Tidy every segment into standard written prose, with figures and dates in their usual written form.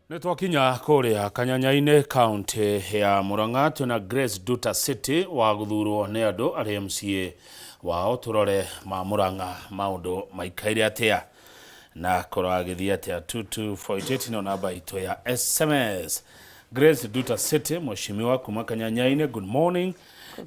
Nĩ twakinya kũrĩa Kanyanya-inĩ kaunti ya Murang'a twĩna Grace Nduta City wa gũthurwo nĩ andũ arĩ MCA wao. Tũrore ma Murang'a maũndũ maikaire atĩa na kũragĩthiĩ atĩa. 22488 no namba itũ ya SMS. Grace Nduta City, mheshimiwa kuma Kanyanya-inĩ, good morning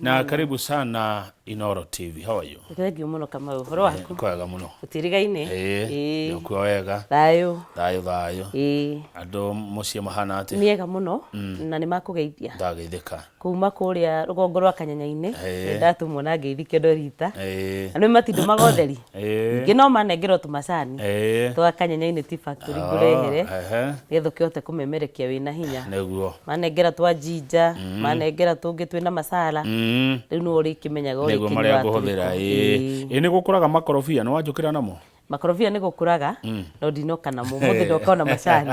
na karibu sana Inoro TV. How are you? Thengiũ mũno, Kamau. Ũhoro waku? Kwega mũno. Ũtirigaine? Ĩĩ, nĩũkuo wega. Thayũ. Thayũ thayũ. Ĩĩ. Andũ mũciĩ mahana atĩa? Nĩ ega mũno na nĩ makũgeithia. Ndageithĩka. Kuma kũrĩa rũgongo rwa Kanyanya-inĩ. Ĩĩ. Ndatũmwo na ngeithi kĩondo rita. Ĩĩ. Na nĩ matindo magotheri. Ĩĩ. Ningĩ no manengerwo tũmacani. Ĩĩ. Twa Kanyanya-inĩ Tea Factory ngũrehere. Ehe. Nĩgetha ũkĩhote kũmemerekia wĩna hinya. Nĩguo. Manengera twa jinja, manengera tũngĩ twĩna masala. Rĩu nĩwe ũrĩkĩmenyaga Nĩguo marĩa ũrĩkĩnyuaga ngũhũthĩra. tũrĩkũ. Ĩĩ. Ĩĩ nĩ gũkũraga makorobia, nĩ wanjũkĩra namo? Makorobia nĩ gũkũraga no ndinoka namo ũmũthĩ, ndoka ona macani.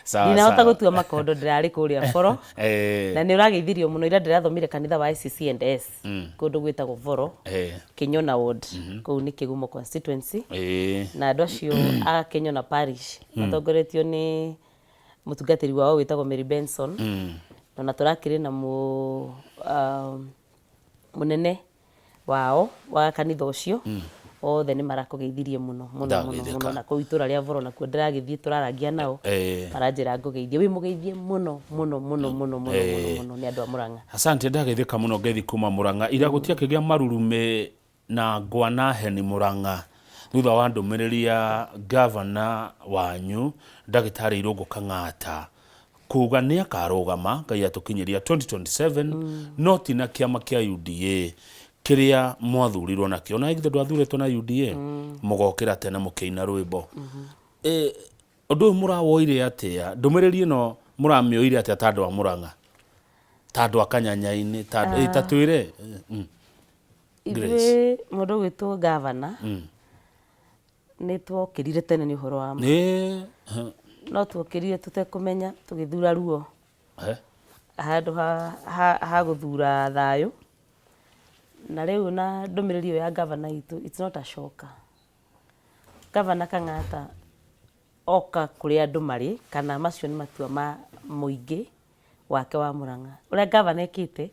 Sawa, Ndinahota sawa. gũtua makondo, ndĩrarĩ kũrĩa boro. Na nĩ ũrageithirio mũno. Ira ndĩrathomire kanitha wa ICC&S kũndũ gwĩtagwo Voro, Kĩnyona ward, kũu nĩ Kĩgumo constituency. Na andũ acio a Kĩnyona parish matongoretio nĩ mũtungatĩri wao wĩtagwo Mary Benson. Na tũrakĩrĩ na mũnene wao wa kanitha ũcio. Othe nĩ marakũgeithirie mũno mũno mũno. Ndageithĩka. Mũno. Na kũu itũra rĩa Voro nakuo ndĩragĩthiĩ tũrarangia nao. Maranjĩra ngũgeithie, wĩ mũgeithie mũno mũno mũno mũno mũno mũno mũno nĩ andũ a Mũrang'a. Asante, ndageithĩka mũno. Ngeithi kuma Murang'a. Ira gũtiakĩgĩa marurumĩ na ngwa na heni Murang'a thutha wa ndũmĩrĩri ya gavana wanyu Ndagĩtarĩ Irũngũ Kang'ata kuga nĩ akarũgama Ngai atũkinyĩria 2027, no ti na kĩama kĩa UDA kĩrĩa mwathurirwo nakĩo. Na githĩ ndwathurĩtwo na UDA mũgokĩra tene mũkĩina rwĩmbo? Ũndũ ũyũ mũrawoire atĩa? Ndũmĩrĩri ĩno mũramĩoire atĩa ta andũ a Murang'a, ta andũ a Kanyanya-inĩ, ta andũ ta twĩre Grace. Ithuĩ mũndũ ũgwĩtwo gavana nĩ twokĩrire tene nĩ ũhoro wa ma. No tuokĩrire tũtekũmenya, tũgĩthura ruo handũ ha gũthura thayũ. Na rĩu na ndũmĩrĩri ĩyo ya gavana witũ, it's not a shocker. Gavana Kang'ata oka kũrĩa andũ marĩ, kana macio nĩ matua ma mũingĩ wake wa Murang'a. Ũrĩa gavana ekĩte,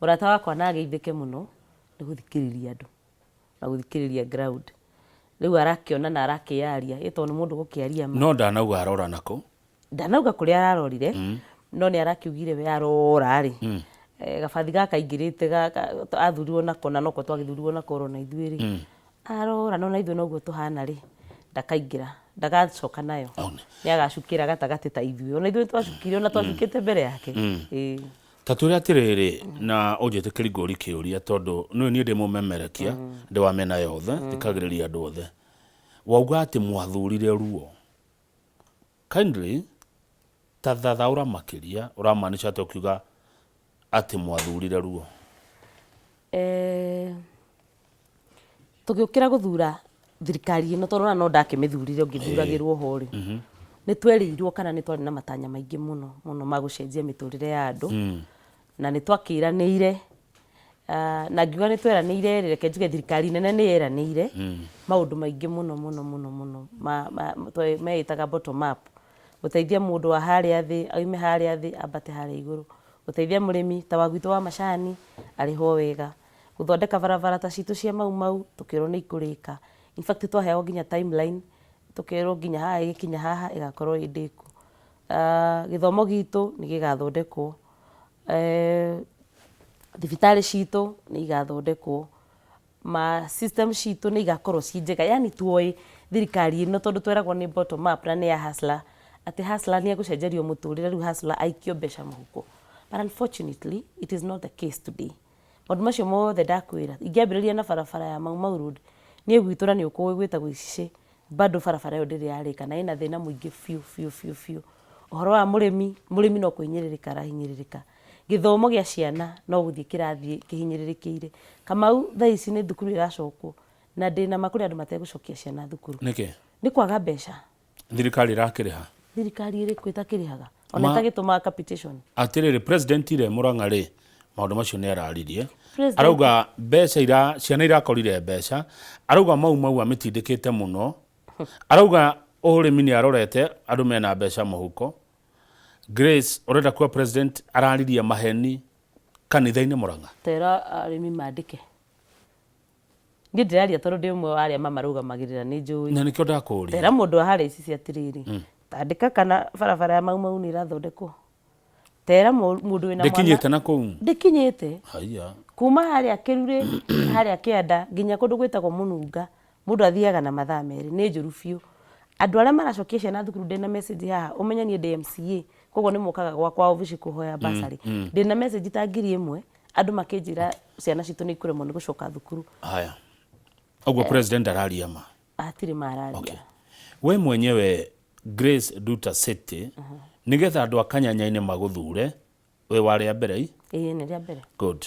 mũrata wakwa na ageithĩke mũno, nĩ gũthikĩrĩria andũ na gũthikĩrĩria ground. Rĩu arakĩona na arakĩyaria ĩ tondũ nĩ mũndũ gũkĩaria ma. No ndanauga arora nakũ. Ndanauga kũrĩa ararorire, no nĩ arakiugire we arora rĩ, gabathi gaka aingĩrĩte athurirwo nako na noko twagĩthurirwo nako oro na ithuĩ rĩ, arora no na ithuĩ noguo tũhana rĩ, ndakaingĩra, ndagacoka nayo. Nĩ agacukĩra gatagatĩ ta ithuĩ. Ona ithuĩ twacukire, ona twacukĩte mbere yake. Ĩĩ. Ta twĩre atĩrĩrĩ, na ũnjĩtĩkĩri ngũri kĩũria tondũ nĩũĩ niĩ ndĩ mũmemerekia, ndĩ wa mĩena yothe, thikagĩrĩria andũ othe. Wauga atĩ mwathurire ruo. Kindly ta thathaũra makĩria ũramaanisha atĩa ũkiuga atĩ mwathurire ruo? Tũgĩũkĩra gũthura thirikari ĩno, tondũ ona no ndakĩmĩthurire ngĩthuragĩrwo ho rĩ, nĩ twerĩirwo kana nĩ twarĩ na matanya maingĩ mũno mũno ma gũcenjia mĩtũrĩre ya andũ. Na nĩ twakĩranĩire, na ngiuga nĩ tweranĩire rĩ, reke njuge thirikari nene nĩ yeranĩire maũndũ maingĩ mũno mũno mũno mũno meĩtaga bottom up, gũteithia mũndũ wa harĩa thĩ aume harĩa thĩ ambate harĩa igũrũ, gũteithia mũrĩmi ta wa gwitũ wa macani arĩhwo wega, gũthondeka barabara ta citũ cia Mau Mau tũkĩrwo nĩ ikũrĩka. In fact twaheagwo nginya timeline, tũkerwo nginya haha ĩgĩkinya haha ĩgakorwo ĩ ndĩku. Gĩthomo gitũ nĩ gĩgathondekwo, thibitarĩ citũ nĩ igathondekwo, ma system citũ nĩ igakorwo ciĩ njega. Yaani tuoĩ thirikari ĩno tondũ tweragwo nĩ bottom up na nĩ ya hustler, atĩ hustler nĩ egũcenjerio mũtũrĩre, rĩu hustler aikio mbeca mũhuko. But unfortunately it is not the case today. Maũndũ macio mothe ndakwĩra, ingĩambĩrĩria na barabara ya Mau Mau Road, niĩ gwitũ na nĩ ũkũĩ gwĩtagwo Icicĩ, bado barabara ĩyo ndĩrĩ yarĩka na ĩna thĩna mũingĩ biũ biũ biũ biũ. Ũhoro wa mũrĩmi, mũrĩmi no kũhinyĩrĩrĩka arahinyĩrĩrĩka. Gĩthomo gĩa ciana no gũthiĩ kĩrathiĩ kĩhinyĩrĩrĩkĩire. Kamau thaa ici nĩ thukuru ĩracokwo na ndĩna ma kũrĩ andũ mategũcokia ciana thukuru. Nĩkĩ? Nĩ kwaga mbeca. Thirikari ĩrakĩrĩha? Thirikari ĩrĩkũ ĩtakĩrĩhaga? Ona ĩtagĩtũmaga capitation. Atĩrĩrĩ, president rĩ, Mũrang'a rĩ, maũndũ macio nĩ araririe. Arauga mbeca ira ciana irakorire mbeca, arauga Mau Mau amĩtindĩkĩte mũno, arauga ũrĩmi nĩ arorete andũ mena mbeca mũhuko. Grace ũrenda kuga president araririe maheni kanitha-inĩ Murang'a? Tera arĩmi mandĩke. Niĩ ndĩraria tondũ ndĩ ũmwe wa arĩa mamarũgamagĩrĩra, nĩ njũĩ. Na nĩkĩo ndakũria. Tera mũndũ wa harĩa icici atĩrĩrĩ, tandĩka kana barabara ya Mau Mau nĩ ĩrathondekwo. Tera mũndũ wĩna mwana. Ndĩkinyĩte na kũu? Ndĩkinyĩte. Haiya. Kuma harĩa Kĩrurĩ, harĩa kĩanda nginya kũndũ gwĩtagwo Mũnunga, mũndũ athiaga na mathaa merĩ, nĩ njũru biũ. Andũ arĩa maracokia ciana thukuru ndĩna message haha, ũmenye niĩ ndĩ MCA, koguo nĩ mokaga gwakwa obici kũhoya bursary. Ndĩna message ta 1000 andũ makĩnjĩra ciana citũ nĩ ikũremwo nĩ gũcoka thukuru. Haya. Ũguo president ndararia ma? Hatirĩ ma araria. Okay. We mwenyewe Grace Nduta City, nĩgetha andũ a Kanyanya-inĩ magũthure, wĩ wa rĩa mbere i? Ĩĩ nĩ rĩa mbere. Good.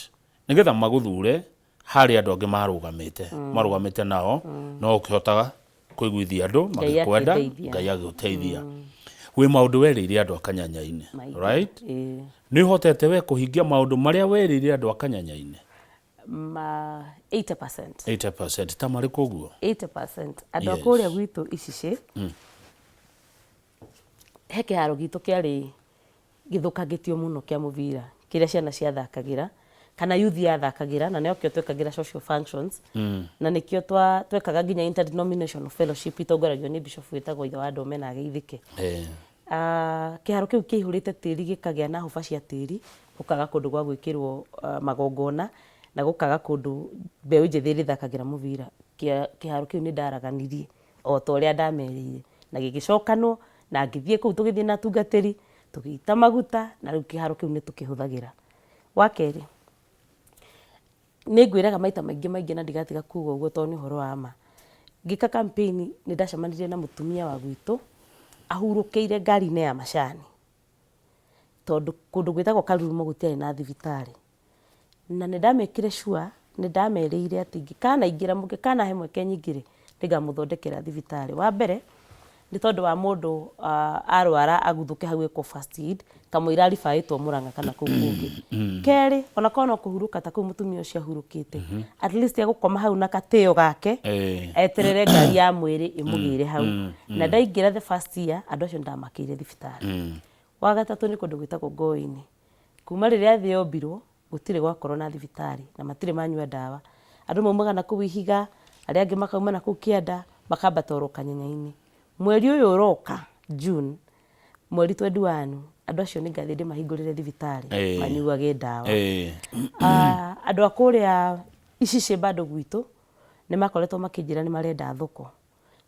Nĩgetha magũthure, harĩ andũ angĩ marũgamĩte, marũgamĩte nao, no ũkĩhotaga kũiguithia andũ Ngai magĩkwenda, akĩndeithia. Ngai agĩgũteithia. Wĩ maũndũ werĩire andũ a Kanyanya-inĩ, Maingĩ. right? Ĩĩ. Nĩ ũhotete we kũhingia maũndũ marĩa werĩire andũ a Kanyanya-inĩ? Ma 80%. 80% ta marĩkũ ũguo? 80%. Andũ a Yes. kũrĩa gwitũ Icicĩ, he kĩharo gitũ kĩarĩ gĩthũkangĩtio mũno kĩa mũbira, kĩrĩa ciana ciathakagĩra, kana youth yathakagĩra, na nĩkĩo twekagĩra social functions, na nĩkĩo twekaga nginya interdenominational fellowship itongoragio nĩ bishop wĩtagwo ithe wa Ndome na Ageithĩke. Kĩharo kĩu kĩaihũrĩte tĩri gĩkagĩa na hũba cia tĩri, gũkaga kũndũ gwa gwĩkĩrwo magongona, na gũkaga kũndũ mbeũ njĩthĩ ĩrĩthakagĩra mũbira. Kĩharo kĩu nĩ ndaraganirie o ta ũrĩa ndamerĩire, na gĩgĩcokanwo, na ngĩthiĩ kũu tũgĩthiĩ na atungatĩri, tũgĩita maguta, na rĩu kĩharo kĩu nĩ tũkĩhũthagĩra. Wa kerĩ, nĩ ngwĩraga maita maingĩ maingĩ na ndigatiga kuga ũguo tondũ nĩ ũhoro wa ma. Ngĩka campaign nĩ ndacemanirie na mũtumia wa gwitũ, ahurũkĩire ngari-inĩ ya macani, tondũ kũndũ gwĩtagwo Karurumo gũtiarĩ na thibitarĩ. Na nĩ ndamekire sure, nĩ ndamerĩire atĩ ingĩkanaingĩra, mũngĩkanahe mweke nyingĩre, nĩngamũthondekera thibitarĩ. Wa mbere, nĩ tondũ wa mũndũ arwara aguthũke hau ekwo first aid, kamũira aribaĩtwo Mũrang'a kana kũu kũngĩ. Kerĩ, onakorwo no kũhurũka ta kũu mũtumia ũcio ahurũkĩte, at least egũkoma hau na katĩo gake, eterere ngari ya mwĩrĩ ĩmũgĩre hau. Na ndaingĩra the first year, andũ acio nĩndamakĩire thibitarĩ. Wa gatatũ nĩ kũndũ gwĩtagwo Ngoĩ-inĩ. Kuma rĩrĩa thĩ yombirwo, gũtirĩ gwakorwo na thibitarĩ, na matirĩ manyua ndawa. Andũ maumaga na kũu Ihiga, arĩa angĩ makauma na kũu kĩanda, makambata oro Kanyanya-inĩ. Mweri ũyũ ũroka, June, mweri 21, andũ acio nĩ ngathiĩ ndĩmahingũrĩre thibitarĩ, manyuage ndawa. Andũ a kũrĩa Icicĩ bado gwitũ, nĩ makoretwo makĩnjĩra nĩ marenda thoko.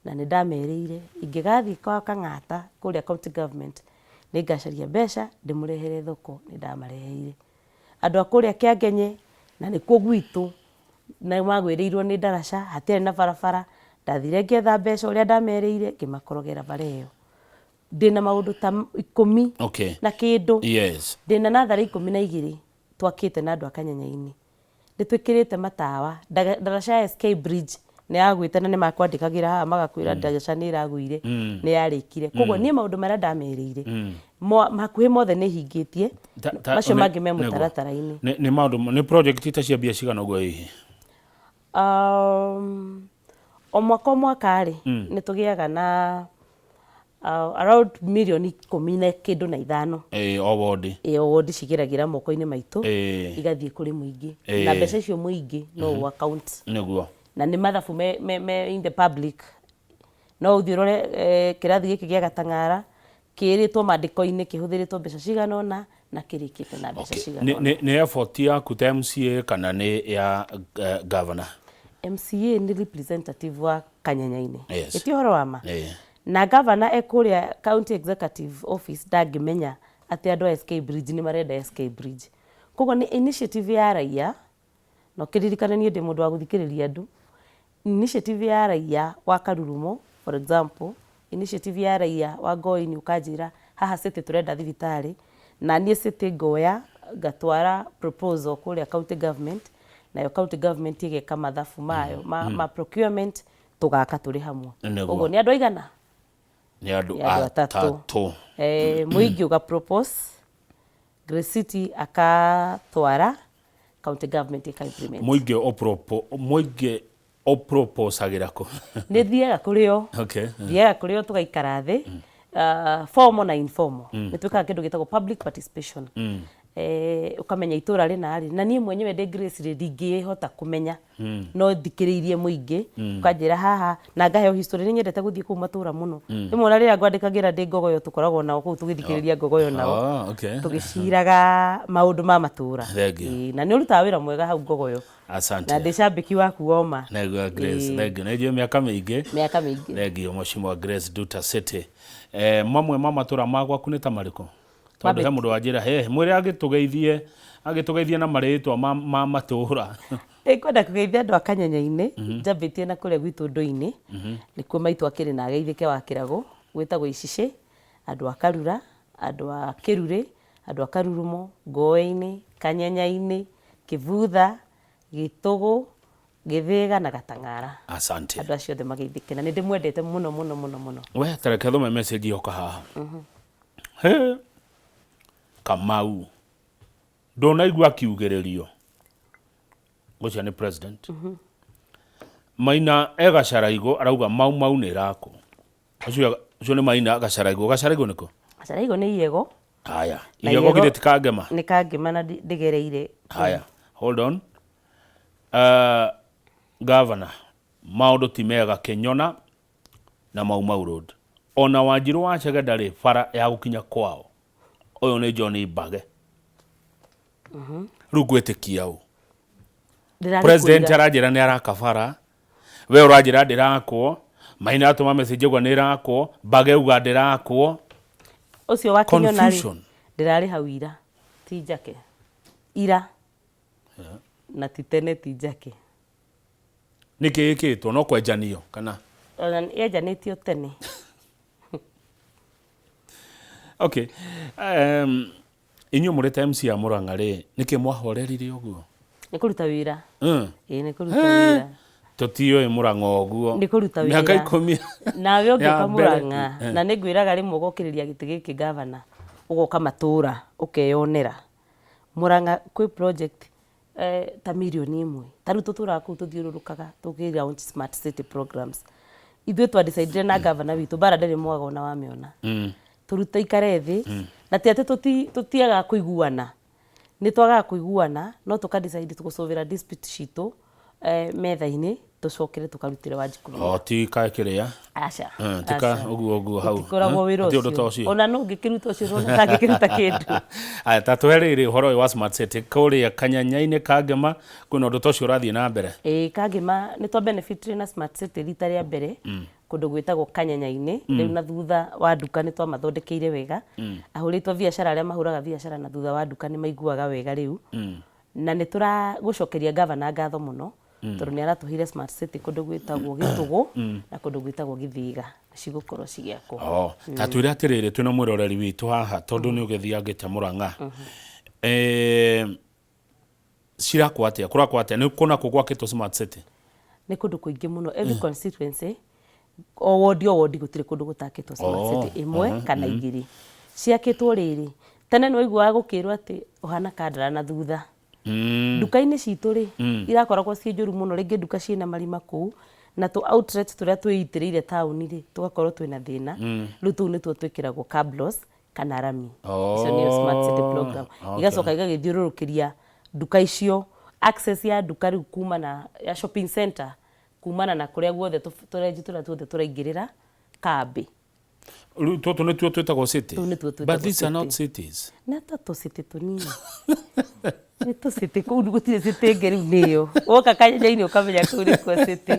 Na nĩ ndamerĩire, ingĩgathiĩ kwa Kang'ata kũrĩa county government, nĩ ngacaria mbeca ndĩmũrehere thoko, nĩ ndamareheire. Andũ a kũrĩa Kĩangenye, na nĩkuo gwitũ, nĩ magwĩrĩirwo nĩ ndaraca, hatiarĩ na barabara, ndathire ngĩetha mbeca ũrĩa ndamerĩire, ngĩmakorogera bara ĩyo. Ndĩna maũndũ ta 10 na kĩndũ. Ndĩna natharĩ 12 twakĩte na andũ a Kanyanya-inĩ. Nĩ twĩkĩrĩte matawa, ndaraca ya SK Bridge nĩ yagwĩte na nĩ makwandĩkagĩra haha magakwĩra ndaraca nĩ ĩragũire, nĩ yarĩkire. Koguo niĩ maũndũ marĩa ndamerĩire, hakuhĩ mothe nĩ hingĩtie, macio mangĩ me mũtaratara-inĩ. Nĩ maũndũ, nĩ project ta cia mbia cigana ũguo hihi? O mwaka o mwaka rĩ, nĩ tũgĩaga na around mirioni 15 na kĩndũ. O wodi. Ĩĩ, o wodi cigeragĩra moko-inĩ maitũ, igathiĩ kũrĩ mũingĩ. Na mbeca icio mũingĩ no ũ account. Na nĩ mathabu me in the public. No ũthiĩ ũrore kĩrathi gĩkĩ gĩa Gatang'ara kĩrĩtwo mandĩko-inĩ kĩhũthĩrĩtwo mbeca cigana ũna na kĩrĩkĩte na mbeca cigana ũna. Nĩ effort yaku ta MCA kana nĩ ya governor? MCA nĩ representative wa Kanyanya-inĩ. Ĩti ũhoro wa ma? Na governor e kũrĩa county executive office ndangĩmenya atĩ andũ a SK Bridge nĩ marenda SK Bridge. Koguo nĩ initiative ya raia, na ũkĩririkane niĩ ndĩ mũndũ wa gũthikĩrĩria andũ, initiative ya raia wa Karurumo, for example, initiative ya raia wa Ngoini ũkanjĩra haha city tũrenda thibitarĩ, na niĩ city ngoya ngatwara proposal kũrĩa county government, nayo county government ĩgeka mathabu mayo ma procurement, tũgaka tũrĩ hamwe. Ũguo nĩ andũ aigana? Nĩ andũ atatũ. Atatũ. Mũingĩ ũga propose, Grace City akatwara, county government ĩka implement. Mũingĩ ũproposagĩra kũ? Nĩ thiaga kũrĩ o. Thiaga kũrĩ o tũgaikara thĩ. Formal na informal nĩ twĩkaga kĩndũ gĩtagwo public participation. Ũkamenya itũra rĩna rĩ, na niĩ mwenyewe ndĩ Grace rĩ, ndingĩhota kũmenya no thikĩrĩirie mũingĩ, ũkanjĩra haha na ngaheo history. Nĩ nyendete gũthiĩ kũu matũra mũno. Rĩmwe ona rĩrĩa ngwandĩkagĩra ndĩ Ngogoyo, tũkoragwo nao kũu tũgĩthikĩrĩria Ngogoyo nao. Oh, okay. Tũgĩciraga maũndũ ma matũra. Thank you. Ĩĩ, na nĩ ũrutaga wĩra mwega hau Ngogoyo. Asante. Na ndĩ cambĩki waku woma. Nĩguo Grace. Ĩĩ. Thank you. Nĩnjũĩ mĩaka mĩingĩ. Mĩaka mĩingĩ. Thank you Mheshimiwa Grace Nduta City. Mamwe ma matũra ma gwaku nĩ ta marĩkũ? Tondũ he mũndũ wanjĩra he mwĩre agĩtũgeithie agĩtũgeithie na marĩtwa ma matũra. Nĩngwenda kũgeithia andũ a Kanyenya-inĩ, njambĩtie na kũrĩa gwitũ Ndũi-inĩ, nĩkuo maitũ akĩrĩ na ageithĩke wa Kĩragũ, gwĩtagwo Icicĩ, andũ a Karura, andũ a Kĩrurĩ, andũ a Karurumo, Ngoe-inĩ, Kanyenya-inĩ, Kĩbutha, Gĩtũgũ, Gĩthĩga na Gatang'ara. Asante. Andũ acio othe mageithĩke na nĩ ndĩmwendete mũno mũno mũno mũno. We tareke thome message yoka haha. He Kamau ndũnaigua akiugĩrĩrio ũcio nĩ president. Maina e Gacaraigũ arauga Mau Mau nĩ ĩrakwo. Ũcio ũcio nĩ Maina Gacaraigũ. Gacaraigũ nĩkũ? Gacaraigũ nĩ Iyego. Haya. Na Iyego Iyego githĩ ti Kangema? Nĩ Kangema na ndĩgereire. Haya. Hold on. Governor, maũndũ ti mega Kĩnyona na Mau Mau Road. Ona Wanjirũ wa Chege ndarĩ bara ya gũkinya kwao. Ũyũ nĩ John Mbage. Rĩu ngwĩtĩkia ũ? Ndĩrarĩ President kũira. Aranjĩra nĩ araka bara, we ũranjĩra ndĩrakwo, Maina atũma message auga nĩ ĩrakwo, Mbage auga ndĩrakwo. Ũcio wa Kĩnyona rĩ, Confusion. ndĩrarĩ hau ira, ti njake. Ira. Na ti tene ti njake. Nĩkĩ ĩkĩtwo no kwenjanio kana? Ona yenjanĩtio tene. Okay. Inyuĩ mũrĩ ta MC a Murang'a rĩ, nĩkĩ mwahorerire ũguo? Nĩ kũruta wĩra. Ĩĩ, nĩ kũruta wĩra. Tũtiũĩ Murang'a ũguo. Nĩ kũruta wĩra. Mĩaka 10 Nawe ũngĩũka ya mbere. Murang'a, na nĩ ngwĩraga rĩmwe ũgokĩrĩria gĩtĩ gĩkĩ gavana, ũgoka matũra ũkeyonera. Murang'a kwĩ project ta mirioni 1. Ta rĩu tũtũraga kũu tũthiũrũrũkaga tũkĩ launch smart city programs. Ithuĩ twa decidire na gavana witũ mbara ndĩrĩ mwaga ona wamĩona. Tũrute ikare thĩ, na ti atĩ tũtiagaga kũiguana. Nĩ twagaga kũiguana, no tũka decide gũcũvĩra dispute citũ metha-inĩ, tũcokere tũkarutĩre Wanjikũ wĩra. O ti ka kĩrĩa? Aca. Ti ka Aca. ũguo ũguo hau. Gũtikoragwo wĩra Hatirĩ ũndũ ta ũcio. ũcio. Ona no ũngĩkĩruta ũcio ndũrona ta angĩkĩruta kĩndũ. Aya, ta tũhe rĩrĩ ũhoro ũyũ wa smart city kũrĩa Kanyanya-inĩ Kangema kwĩna ũndũ ta ũcio ũrathiĩ na mbere. Ĩĩ, Kangema nĩ twa benefit na smart city rita rĩa mbere kũndũ gwĩtagwo Kanyanya-inĩ. Rĩu na thutha wa nduka nĩ twamathondekeire wega. Ahũrĩtwo a biacara arĩa mahũraga biacara na thutha wa nduka nĩ maiguaga wega rĩu. Na nĩ tũragũcokeria gavana ngatho mũno tondũ nĩ aratũheire smart city kũndũ gwĩtagwo Gĩtũgũ na kũndũ gwĩtagwo Gĩthĩga cigũkorwo cigĩakwo. Oh, ta twĩre atĩrĩrĩ twĩna mwĩroreri witũ haha tondũ nĩ ũgĩthiangĩte Murang'a. Cirakwo atĩa? Kũrakwo atĩa? Nĩ kũna kũ gwakĩtwo smart city? Nĩ kũndũ kũingĩ mũno, every constituency, o wodi o wodi gũtirĩ kũndũ gũtakĩtwo smart city ĩmwe kana igĩrĩ. Ciakĩtwo rĩrĩ, tene nĩ waiguaga gũkĩrwo atĩ ũhana Kandara na thutha. Nduka-inĩ citũ rĩ, irakoragwo ciĩ njũru mũno, rĩngĩ nduka ciĩna marima kũu, na tũ outlet tũrĩa twĩitĩrĩire taũni rĩ, tũgakorwo twĩna thĩna. Rĩu tũu nĩtuo twĩkĩragwo cabros kana rami. Icio nĩyo smart city program. Igacoka igagĩthiũrũrũkĩria nduka icio, access ya nduka rĩu kumana ya shopping center kumana na kũrĩa guothe tũrenji tũrĩa tuothe tũraingĩrĩra kambĩ. Rĩu tũtũ nĩtuo twĩtagwo city? Tũu nĩtuo twĩtagwo But these are city. not cities. Na ta tũcity tũnini. Nĩ tũcity kũu gũtirĩ city ĩngĩ rĩu nĩyo. Woka Kanyanya-inĩ ũkamenya kũu nĩkuo city.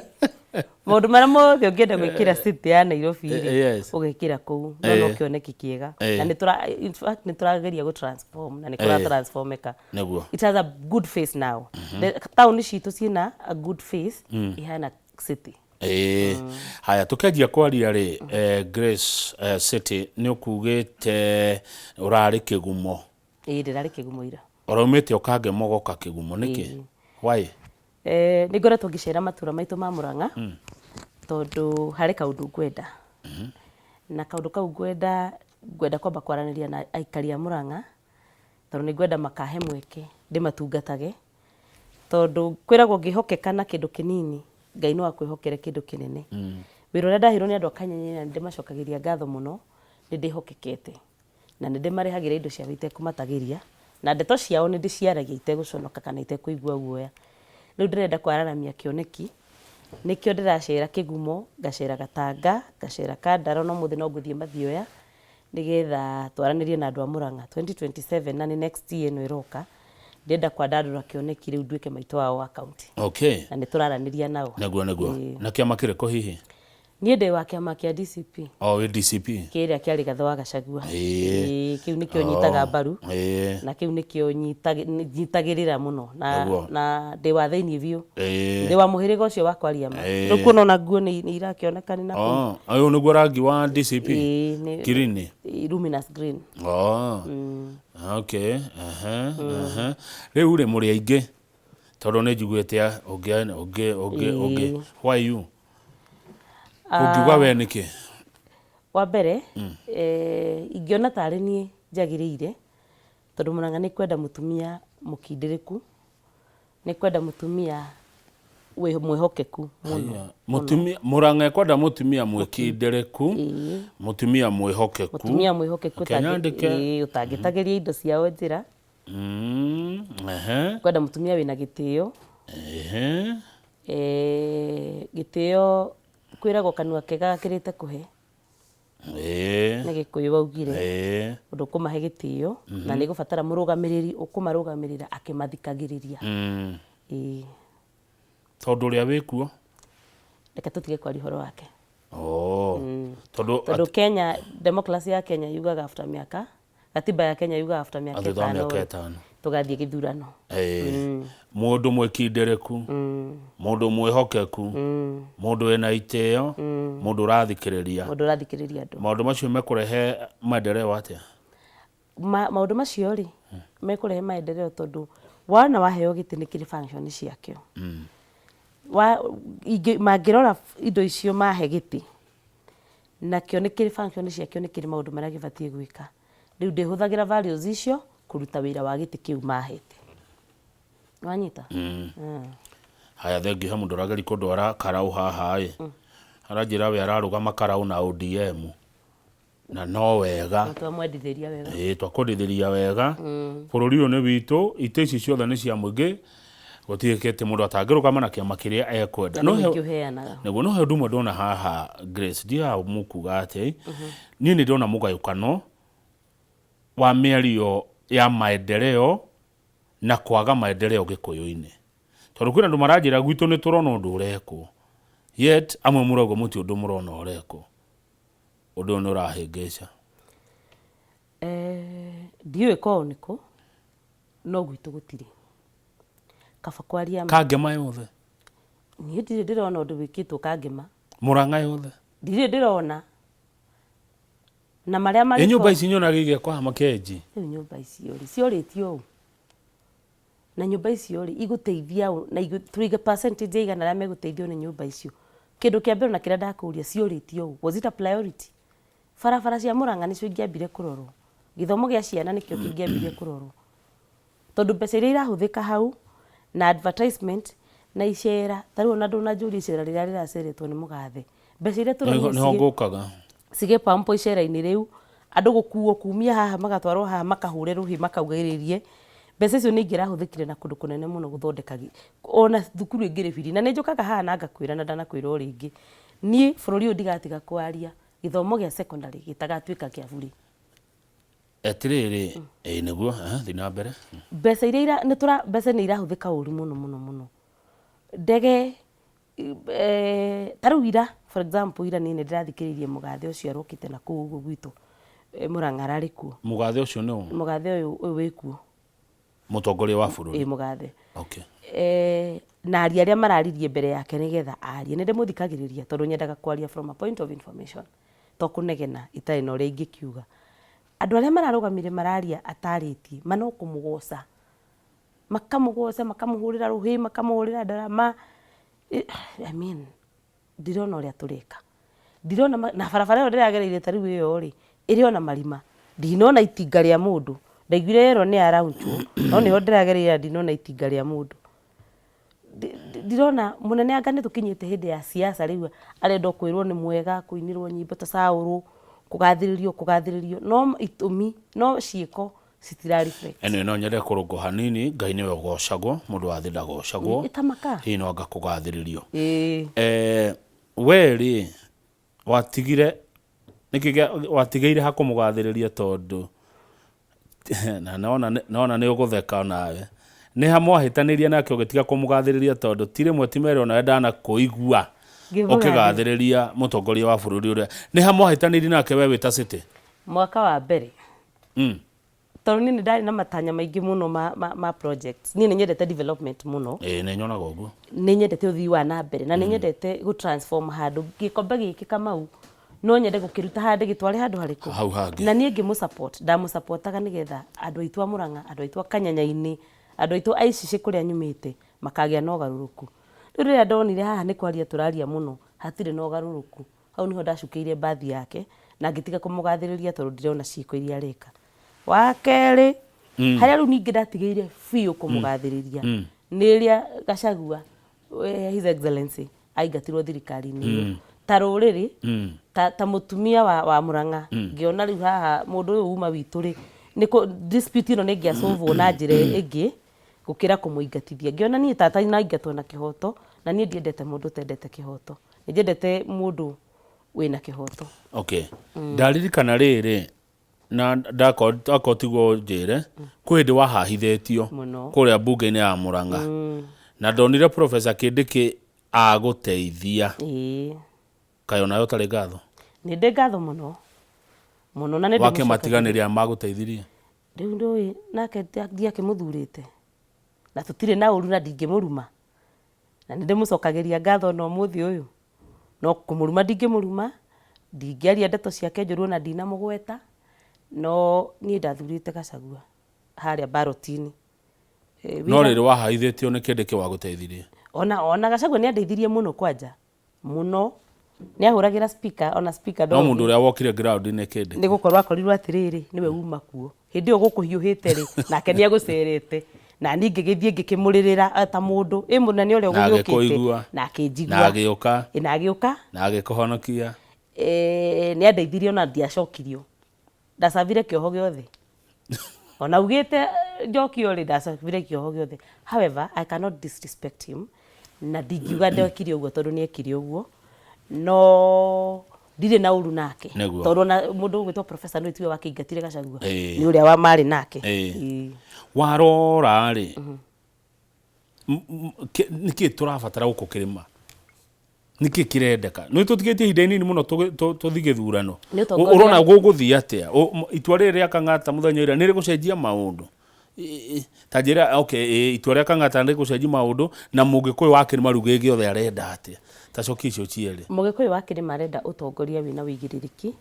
Maũndũ marĩa mothe ũngĩenda gwĩkĩra city ya Nairobi rĩ, ũgekĩra kũu. No no kĩoneki kĩega. Na nĩ tũra, in fact nĩ tũrageria gũ transform na nĩ kũra transformeka. Nĩguo. It has a good face now. The taũni citũ ciĩna a good face, ihana city. Ĩĩ. Haya, tũkĩanjia kwaria rĩ, Grace City nĩ ũkugĩte ũrarĩ kĩgumo. Ĩĩ, ndĩrarĩ kĩgumo ira. Ũraumĩte ũkangema ũgoka kĩgumo nĩkĩ? Why? Nĩ ngoretwo ngĩcera matũra maitũ ma Murang'a tondũ harĩ kaũndũ ngwenda. Na kaũndũ kau ngwenda, ngwenda kwamba kwaranĩria na aikari a Murang'a tondũ nĩ ngwenda makahe mweke ndĩmatungatage. Tondũ kwĩragwo ũngĩhokeka na kĩndũ kĩnini, Ngai no akwĩhokere kĩndũ kĩnene. Wĩra ũrĩa ndaheirwo nĩ andũ a Kanyanya na nĩ ndĩmacokagĩria ngatho mũno, Nĩ ndĩhokekete na nĩ ndĩmarehagĩra indo ciao itekũmatagĩria, na ndeto ciao nĩ ndĩciaragia itegũconoka kana itekũigua guoya. Rĩu ndĩrenda kwararamia kĩoneki, nĩkĩo ndĩracera Kĩgumo, ngacera Gatanga, ngacera Kandara, na ũmũthĩ no ngũthiĩ Mathioya, nĩgetha twaranĩrie na andũ a Murang'a. 2027 na nĩ next year ĩno ĩroka, ndĩrenda kwandandũra kĩoneki rĩu nduĩke maitũ wao wa county. Na nĩ tũraranĩria nao. Nĩguo nĩguo. Na kĩama kĩrĩkũ hihi? Niĩ ndĩ wa kĩama kĩa DCP. O wĩ DCP? Kĩrĩa kĩa Rigathĩ wa Gachagua. Ĩĩ, kĩu nĩkĩo nyitaga mbaru. Na kĩu nĩkĩo nyitagĩrĩra mũno. Na, na ndĩ wa thĩinĩ biũ. Ndĩ wa mũhĩrĩga ũcio wa kwaria ma. Rĩu kuona ona nguo nĩ irakĩoneka nĩ na kũu. Ũyũ nĩguo rangi wa DCP? Ĩĩ, nĩ Green? Luminous green. Okay. Rĩu rĩ mũrĩ aingĩ tondũ nĩ njiguĩte ũngĩ ũngĩ ũngĩ ũngĩ. Why you? Ũngiuga we nĩkĩ? Wa mbere, ingĩona tarĩ niĩ njagĩrĩire, tondũ Murang'a nĩ kwenda mũtumia mũkindĩrĩku, nĩ kwenda mũtumia wĩ mwĩhokeku mũno. Mũtumia Murang'a ĩkwenda mũtumia mwĩkindĩrĩku, mũtumia mwĩhokeku. Mũtumia mwĩhokeku ũtangĩtagĩria indo ciao njĩra. Kwenda mũtumia wĩna gĩtĩo. Gĩtĩo kwĩragwo kanua kega gakĩrĩte kũhe. Nĩ Gĩkũyũ waugire. Ũndũ ũkũmahe gĩtĩo, na nĩ ĩgũbatara mũrũgamĩrĩri ũkũmarũgamĩrĩra akĩmathikagĩrĩria. Ĩĩ. Tondũ ũrĩa wĩkuo? Reke tũtige kwaria ũhoro wake. Tondũ Tondũ Kenya, democracy ya Kenya yugaga after mĩaka, gatiba ya Kenya yugaga after mĩaka Thutha wa mĩaka ĩtano. Tũgathiĩ gĩthurano. Mũndũ mwĩkindĩrĩku, mũndũ mwĩhokeku, mũndũ wĩna itĩo, mũndũ ũrathikĩrĩria. Mũndũ ũrathikĩrĩria andũ. Maũndũ macio mekũrehe maendeleo atĩa? Maũndũ macio rĩ, mekũrehe maendeleo tondũ wona waheo gĩtĩ nĩ kĩrĩ function ciakĩo. Mangĩrora indo icio mahe gĩtĩ, nakĩo nĩ kĩrĩ function ciakĩo, nĩ kĩrĩ maũndũ marĩa gĩbatiĩ gwĩka. Rĩu ndĩhũthagĩra values icio kũruta wĩra wa gĩtĩ kĩu mahete. Wanyita? Haya, thengiũ he mũndũ ũrageria kũndwara karau haha ĩ. Aranjĩra we ararũgama karau na ODM. Na no wega. Twamwendithĩria wega. Ĩĩ, twakwendithĩria wega. Bũrũri ũyũ nĩ witũ, itĩ ici ciothe nĩ cia mũingĩ. Gũtirĩ kĩtĩ mũndũ atangĩrũgama na kĩama kĩrĩa ekwenda. Na nĩ mũingĩ ũheanaga. Nĩguo, no he ũndũ ũmwe ndona haha Grace, ndiũĩ mũkuga atĩa. Niĩ nĩ ndona mũgayũkano wa mĩario ya maendeleo na kwaga maendeleo Gĩkũyũ-inĩ. Tondũ kwĩna andũ maranjĩra gwitũ nĩ tũrona ũndũ ũrekwo. Yet amwe mũrauga mũtirĩ ũndũ mũrona ũrekwo. Ũndũ ũyũ nĩ ũrahĩngĩca. Ndiũĩ kwao nĩkũ, no gwitũ gũtirĩ. Kaba kwaria ma. Kangema yothe? Niĩ ndirĩ ndĩrona ũndũ wĩkĩtwo Kangema. Murang'a yothe? Ndirĩ ndĩrona. Na marĩa marĩ. Ĩ nyũmba ici nyonaga igĩakwo haha Makenji? Rĩu nyũmba icio rĩ, ciorĩtio ũ? Na nyũmba icio rĩ, igũteithia ũ? Na tũige percentage ya igana arĩa megũteithio nĩ nyũmba icio. Kĩndũ kĩa mbere ona kĩrĩa ndakũria, ciorĩtio ũ? Was it a priority? Barabara cia Murang'a nĩcio ingĩambire kũrorwo. Gĩthomo gĩa ciana nĩkĩo kĩngĩambirie kũrorwo. Tondũ mbeca iria irahũthĩka hau, na advertisement, na icera, ta rĩu ona ndũnanjũria icera rĩrĩa rĩraceretwo nĩ mũgathe. Mbeca iria tũronire Nĩho ngũkaga. cigĩpampwo icera-inĩ rĩu, andũ gũkuo kumia haha magatwarwo haha makahũre rũhĩ makaugĩrĩrie, mbeca icio nĩ ingĩrahũthĩkire na kũndũ kũnene mũno gũthondeka ona thukuru ĩngĩrĩ biri. Na nĩ njũkaga haha na ngakwĩra na ndanakwĩra o rĩngĩ, niĩ bũrũri ũyũ ndigatiga kwaria gĩthomo gĩa secondary gĩtagatuĩka kĩa burĩ. Atĩrĩrĩ, ĩĩ nĩguo, thiĩ na mbere. Mbeca iria ira, nĩ tũra, mbeca nĩ irahũthĩka ũru mũno mũno mũno. Ndege, ta rĩu ira, for example ira niĩ nĩ ndĩrathikĩrĩirie mũgathe ũcio arokĩte na kũu ũguo gwitũ Mũrang'a ararĩ kuo. Mũgathe ũcio nĩ ũ? Mũgathe ũyũ ũyũ wĩ kuo. Mũtongoria wa bũrũri? Ĩĩ mũgathe. Okay. Na aria arĩa mararirie mbere yake nĩgetha arie. Nĩ ndĩmũthikagĩrĩria tondũ nyendaga kwaria from a point of information. To kũnegena itarĩ na ũrĩa ingĩkiuga. Andũ arĩa mararũgamire mararia atarĩtie, ma no kũmũgoca. Makamũgoca, makamũhũrĩra rũhĩ, makamũhũrĩra ndarama. I mean, ndirona ũrĩa tũreka. Ndirona na barabara ĩyo ndĩragereire ta rĩu ĩyo rĩ, ĩrĩ ona marima. Ndinona itinga rĩa mũndũ. Ndaiguire yerwo nĩ ya launchwo, no nĩho ndĩragereire na ndinona itinga rĩa mũndũ. Ndirona mũnene anga nĩ tũkinyĩte hĩndĩ ya siasa rĩu arenda o kwĩrwo nĩ mwega, kũinĩrwo nyĩmbo ta Saũlũ, Kũgathĩrĩrio, kũgathĩrĩrio, no itũmi, no ciĩko citira reflect. Anyway, no nyende kũrũngwo hanini. Ngai nĩwe ũgocagwo, mũndũ wa thĩ ndagocagwo. Ĩtamaka. Hihi no anga kũgathĩrĩrio. Ĩĩ. We rĩ, watigire nĩkĩ watigĩire ha kũmũgathĩrĩria? Tondũ na nona nĩ ũgũtheka nawe, nĩ ha mwahĩtanĩria nake ũgĩtiga kũmũgathĩrĩria? Tondũ ti rĩmwe ti merĩ, onawe ndanakũigua Ngĩmũgathĩrĩria. Ũkĩgathĩrĩria mũtongoria wa bũrũri ũrĩa. Nĩ ha mwahĩtanĩirie nake, we wĩ ta city? Mwaka wa mbere, tondũ niĩ nĩ ndarĩ na matanya maingĩ mũno ma projects. Niĩ nĩ nyendete development mũno. Ĩĩ, nĩ nyonaga ũguo. Nĩ nyendete ũthii wa na mbere na nĩ nyendete gũ transform handũ. Gĩkombe gĩkĩ, Kamau, no nyende gũkĩruta handũ gĩtware handũ harĩkũ? Hau hangĩ. Na niĩ ngĩmũ support, ndamũsupportaga nĩgetha andũ aitũ a Mũrang'a, andũ aitũ a Kanyanya-inĩ, andũ aitũ a Icicĩ kũrĩa nyumĩte makagĩa na ũgarũrũku. Rĩu rĩrĩa ndonire haha nĩ kwaria tũraria mũno, hatirĩ na ũgarũrũku, hau nĩho ndacukĩire mbathi yake na ngĩtiga kũmũgathĩrĩria, tondũ ndirona ciĩko iria areka. Wa kerĩ, harĩa rĩu ningĩ ndatigĩire biũ kũmũgathĩrĩria nĩ rĩrĩa Gachagua, His Excellency, aingatirwo thirikari-inĩ ĩyo. Ta rũrĩrĩ, ta mũtumia wa Mũrang'a, ngĩona rĩu haha mũndũ ũyũ uma witũ rĩ, nĩ dispute ĩno nĩ ĩngĩasolvwo na njĩra ĩngĩ gũkĩra kũmũingatithia. Ngĩona niĩ tata naingatwo na kĩhoto, na niĩ ndiendete mũndũ ũtendete kĩhoto, nĩ nyendete mũndũ wĩna kĩhoto. Okay, ndaririkana rĩrĩ, na ndakorwo tiguo njĩre, kwĩ hĩndĩ wahahithĩtio Mũno. kũrĩa mbunge-inĩ ya Mũrang'a, na ndonire Professor Kindiki agũteithia. Ĩĩ. Kaĩ onawe ũtarĩ ngatho? Nĩ ndĩ ngatho mũno mũno na nĩ wake matiganĩria magũteithirie. Rĩu ndũĩ nake ndiakĩmũthurĩte na tũtirĩ na ũru na ndingĩmũruma, na nĩ ndĩmũcokagĩria ngatho ona ũmũthĩ ũyũ, no kũmũruma ndingĩmũruma, ndingĩaria ndeto ciake njũru ona ndinamũgweta. No niĩ ndathurĩte Gachagua harĩa ballot-inĩ. No rĩrĩ wahahithĩtio nĩ Kindiki wagũteithirie? Ona Gachagua nĩ andeithirie mũno, kwanja mũno nĩ ahũragĩra speaker, ona speaker no mũndũ ũrĩa wokire ground nĩ Kindiki. Nĩ gũkorwo akorirwo atĩrĩrĩ, nĩwe uma kuo hĩndĩ ĩyo gũkũ hiũhĩte rĩ, nake nĩ agũcerete, na niĩ ngĩgĩthiĩ ngĩkĩmũrĩrĩra ta mũndũ ĩ mũnene ũrĩa Na ũgũgĩũkĩte. Agĩkũigua. Na akĩnjigua. Na agĩũka. Ĩ, na agĩũka. Na agĩkũhonokia. Nĩ andeithirie, ona ndiacokirio, ndacabire kĩoho gĩothe, ona ugĩte njokio rĩ, ndacabire kĩoho gĩothe. However, I cannot disrespect him, na ndingiuga ndekire ũguo tondũ nĩ ekire ũguo, no ndirĩ na ũru nake. Tondũ ona mũndũ ũgwĩtwo professor nĩ tiwe wakĩingatire Gachagua, nĩ ũrĩa wa marĩ nake. Ĩĩ. Warora rĩ, nĩkĩ tũrabatara gũkũ kĩrĩma? Nĩkĩ kĩrendeka? Nĩ tũtigĩtie ihinda inini mũno tũthiĩ gĩthurano. Nĩ ũtongoria- Ũrona gũgũthiĩ atĩa? Itua rĩrĩ rĩa Kang'ata mũthenya ũrĩa nĩ rĩgũcenjia maũndũ? Ta njĩra, okay, itua rĩa Kang'ata nĩ rĩgũcenjia maũndũ, na mũgĩkũyũ wa kĩrĩma rĩu gĩothe arenda atĩa? Ta cokia icio cierĩ. Mũgĩkũyũ wa kĩrĩma arenda ũtongoria wĩna ũigĩrĩrĩki,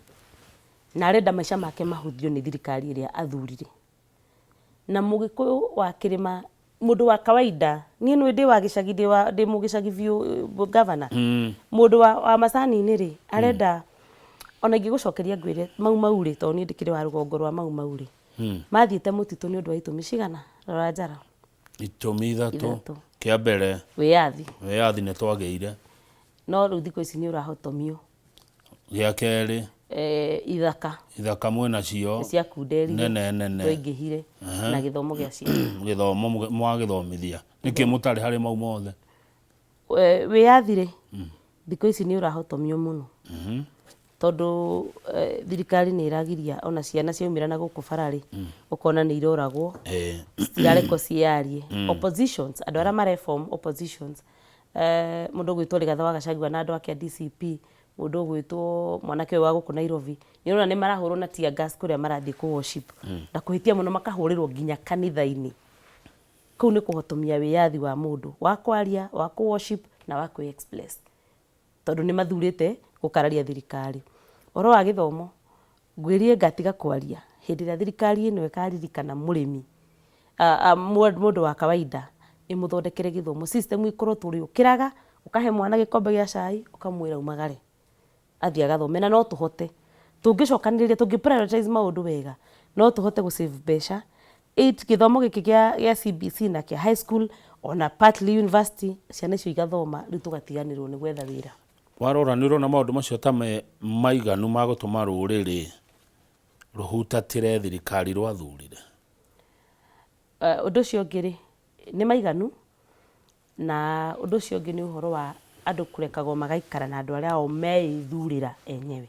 na arenda maica make mahũthio nĩ thirikari ĩrĩa athurire. Na mũgĩkũyũ wa kĩrĩma, mũndũ wa kawaida, niĩ nĩ ndĩ wa gĩcagi, ndĩ mũgĩcagi biũ, governor, mũndũ wa macani-inĩ rĩ, arenda ona ingĩgũcokeria ngwĩre Mau Mau rĩ, tondũ niĩ ndĩkĩrĩ wa rũgongo rwa Mau Mau rĩ, mathiĩte mũtitũ nĩ ũndũ wa itũmi cigana? Rora njara. Itũmi ithatũ. Ithatũ. Kĩa mbere, wĩyathi. Wĩyathi nĩ twagĩire. No rĩu thikũ ici nĩ ũrahotomio. Gĩa kerĩ, ithaka. Ithaka mwĩnacio. Nĩ ciakunderire. Nene nene. Twaingĩhire na gĩthomo gĩa ciana. Gĩthomo mwagĩthomithia nĩkĩ mũtarĩ harĩ mau mothe? Wĩyathi rĩ, thikũ ici nĩ ũrahotomio mũno, tondũ thirikari nĩ ĩragiria ona ciana ciaumĩra na gũkũ bara rĩ, ũkona nĩ iroragwo, citirarekwo ciĩyarie. Oppositions, andũ arĩa mareform oppositions, mũndũ ũgwĩtwo Rigathĩ wa Gachagua na andũ ake a DCP, mũndũ ũgwĩtwo mwanake ũyũ wa gũkũ Nairobi, nĩ ũrona nĩ marahũrwo na tear gas kũrĩa marathiĩ kũ worship, na kũhĩtia mũno makahũrĩrwo nginya kanitha-inĩ. Kũu nĩ kũhotomia wĩyathi wa mũndũ wa kwaria, wa kũ worship na wa kwĩ express, tondũ nĩ mathurĩte gũkararia thirikari. Ũhoro wa gĩthomo, ngwĩrire ngatiga kwaria hĩndĩ ĩrĩa thirikari ĩno ĩkaririkana mũrĩmi, mũndũ wa kawaida, ĩmũthondekere gĩthomo system, ĩkorwo tũrĩũkĩraga ũkahe mwana gĩkombe gĩa cai, ũkamwĩra umagare athiĩ agathome. Na no tũhote, tũngĩcokanĩrĩria, tũngĩ prioritize maũndũ wega, no tũhote gũ save mbeca. Gĩthomo gĩkĩ gĩa CBC na kĩa high school, ona partly university, ciana icio igathoma, rĩu tũgatiganĩrwo nĩ gwetha wĩra. Warora nĩ ũrona maũndũ macio ta me maiganu ma gũtũma rũrĩrĩ rũhutatĩre thirikari rwathurire? Ũndũ ũcio ũngĩ rĩ, nĩ maiganu, na ũndũ ũcio ũngĩ nĩ ũhoro wa andũ kũrekagwo magaikara na andũ arĩa o meĩthurĩra enyewe.